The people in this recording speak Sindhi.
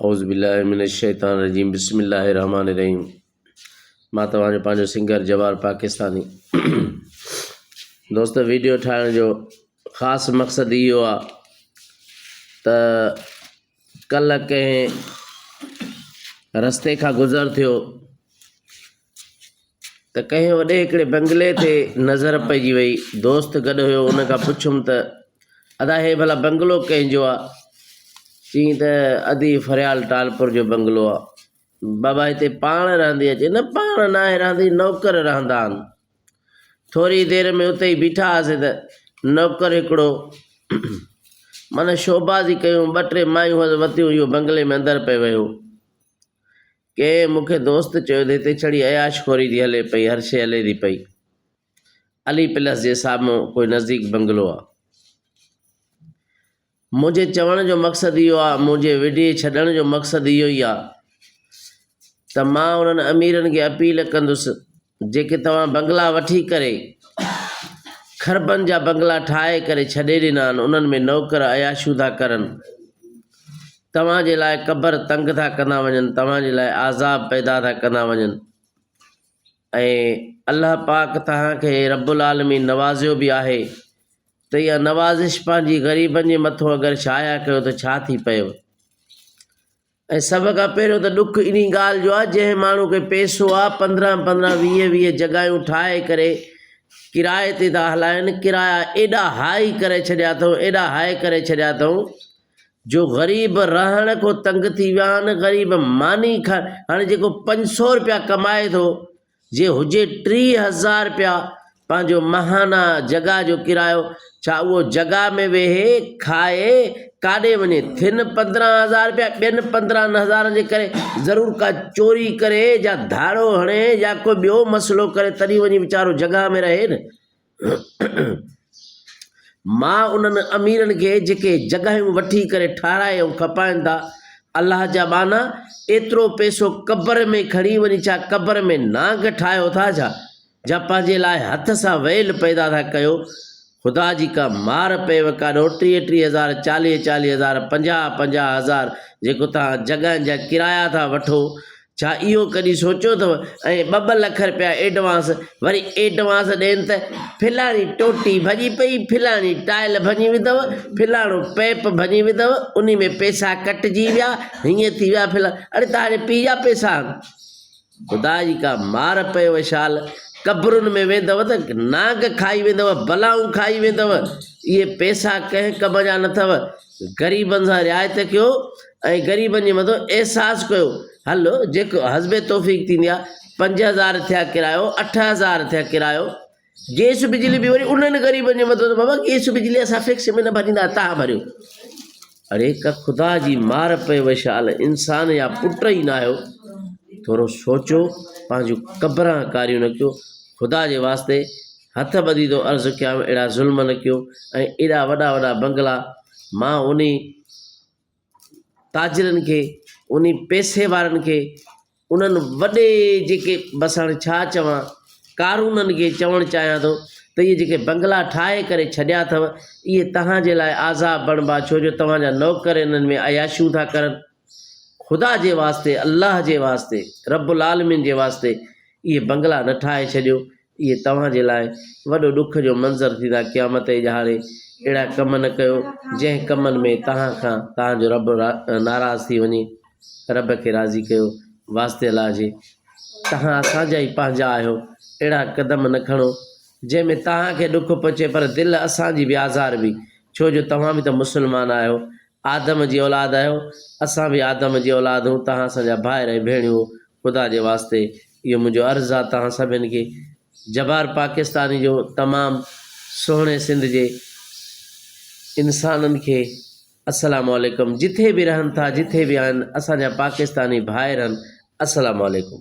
اعوذ بالله من الشيطان الرجيم بسم الله الرحمن الرحيم مان توهان جو پنهنجو سنگر جوار پاڪستاني دوست ويڊيو ٺاهڻ جو خاص مقصد اهو آ ته ڪلهه ڪنهن رستي کان گذر ٿيو ته ڪنهن وڏي هڪڙي بنگلي تي نظر پئجي وئي. دوست گڏ هيو ان کان پڇيم ته ادا هي ڀلا بنگلو ڪنهن جو آ؟ چيائين ته ادي فريال ٽالپر جو بنگلو آ. بابا هتي پاڻ رهندي اچي نه پاڻ ناهي رهندي نوڪر رهندا آهن. ٿوري دير ۾ اتي ئي بيٺا هئاسين ته نوڪر هڪڙو معنيٰ شوبازي ڪيون ٻه ٽي مايون هئس وتيون اهو بنگلي ۾ اندر پئي ويو. ڪنهن مون کي دوست چيو ته هتي ڇڙي عياش خوري ٿي هلي پئي، هر شيء هلي ٿي پئي. علي پلس جي سامهون ڪوئي نزديڪ بنگلو آ. منهنجي چوڻ جو مقصد اهو آ، منهنجي وڊيي ڇڏڻ جو مقصد اهو ئي آ ته مان انهن اميرن کي اپيل ڪندس جيڪي توهان بنگلا وٺي ڪري کربن جا بنگلا ٺاهي ڪري ڇڏي ڏنا آهن انهن ۾ نوڪر عياشيون ٿا ڪرن. توهان جي لاء قبر تنگ ٿا ڪندا وڃن، توهان جي لاء عذاب پيدا ٿا ڪندا وڃن ۽ الله پاڪ توهان کي رب العالمين نوازيو به آهي ته اها نوازش پنهنجي غريبن جي مٿو اگر شايع ڪيو ته ڇا ٿي پيو ۽ سڀ کان پهريون ته ڏک انهي ڳالهه جو آهي جنهن ماڻهو کي پئسو آهي پندرهن پندرهن ويهه ويهه جڳهيون ٺاهي ڪري ڪرائي تي ٿا هلائن ڪرايا ايڏا هائي ڪري ڇڏيا اٿئون ايڏا هائي ڪري ڇڏيا اٿئون جو غريب رهڻ کان تنگ ٿي ويا آهن غريب ماني کائڻ هاڻي جيڪو پنج سو روپيا ڪمائي ٿو جي هجي 3000 رپيا پنهنجو ماهانه جڳهه جو ڪرايو، ڇا اهو جڳهه ۾ ويهي، کائي، ڪاڏي وڃي؟ ٿين 15 هزار رپيا، ٻين 15 هزارن جي ڪري ضرور ڪا چوري ڪري يا ڌاڙو هڻي يا ڪو ٻيو مسئلو ڪري تڏهن وڃي ويچارو جڳهه ۾ رهي نه. مان انهن اميرن کي جيڪي جڳهيون وٺي ڪري ٺهرائي ۽ کپائن ٿا، الله جا ٻانها ايترو پئسو قبر ۾ کڻي وڃي ڇا قبر ۾ نانگ ٺاهيو ٿا ڇا؟ جا پنهنجي لاء هٿ سان ويل پيدا ٿا ڪيو، خدا جي ڪا مار پيو ڪاڏو ٽيهه ٽيهه هزار، چاليهه چاليهه هزار، پنجاهه پنجاهه هزار جيڪو توهان جڳهين جا ڪرايا ٿا وٺو، ڇا اهو ڪڏهن سوچيو اٿو ۽ ٻه ٻه لک رپيا ايڊوانس وري ايڊوانس ڏين ته فلاڻي ٽوٽي ڀڄي پئي فلاڻي ٽائل ڀڃي وڌو فلاڻو پئپ ڀڃي وڌو انهي ۾ پئسا ڪٽجي ويا هيئن ٿي ويا فلاڻ اڙي توهان جي پيء جا پئسا آهن خدا جي ڪا مار پيو شال قبرن ۾ ويندؤ ته نانگ کائي ويندؤ بلائون کائي ويندؤ اهي پئسا ڪنهن ڪم جا نه اٿو غريبن سان رعايت ڪيو ۽ غريبن جي مٿو احساس ڪيو هل جيڪو حسب توفيق ٿيندي آ 5000 ٿيا ڪرايو 8000 ٿيا ڪرايو گيس بجلي به وري انهن غريبن جي مٿو ته بابا گيس بجلي اسان فڪس ۾ نه ڀريندا تان ڀريو اڙي ڪا خدا جي مار پئي وشال انسان يا پٽ ئي نه آهيو ٿورو سوچو پنهنجون قبران ڪاريون نه ڪيو خدا جي واسطي هٿ ٻڌي ٿو عرض ڪيان اهڙا ظلم نه ڪيو ۽ ايڏا وڏا وڏا بنگلا مان انهي تاجرن کي انهي پئسي وارن کي انهن وڏي جيڪي بس هاڻي ڇا چوان ڪارونن کي چوڻ چاهيان ٿو ته اهي جيڪي بنگلا ٺاهي ڪري ڇڏيا اٿو اهي توهان جي لاء عذاب بڻبا ڇو جو توهان جا نوڪر انهن ۾ عياشيون ٿا ڪرن خدا جي واسطي الله جي واسطي رب العالمين جي واسطي اهي بنگلا نه ٺاهي ڇڏيو اهي توهان جي لاء وڏو ڏک جو منظر ٿيندا قيامت جي ڏهاڙي اهڙا ڪم نه ڪيو جنهن ڪمن ۾ توهان کان توهان جو رب ناراض ٿي وڃي رب کي راضي ڪيو واسطي الله جي توهان اسان جا ئي پنهنجا آهيو اهڙا قدم نه کڻو جنهن ۾ توهان کي ڏک پهچي پر دل اسان جي به آزار به ڇو جو توهان به ته مسلمان آهيو آدم جي اولاد آهيو اسان به آدم جي اولاد هون توهان اسان جا ڀائر ۽ ڀيڻيون هو خدا جي واسطي اهو منهنجو عرض آ توهان سڀن کي جبار پاڪستاني جو تمام سهڻي سنڌ جي انسانن کي السلام عليڪم جٿي به رهن ٿا جٿي به آهن اسان جا پاڪستاني ڀائر آهن السلام عليڪم.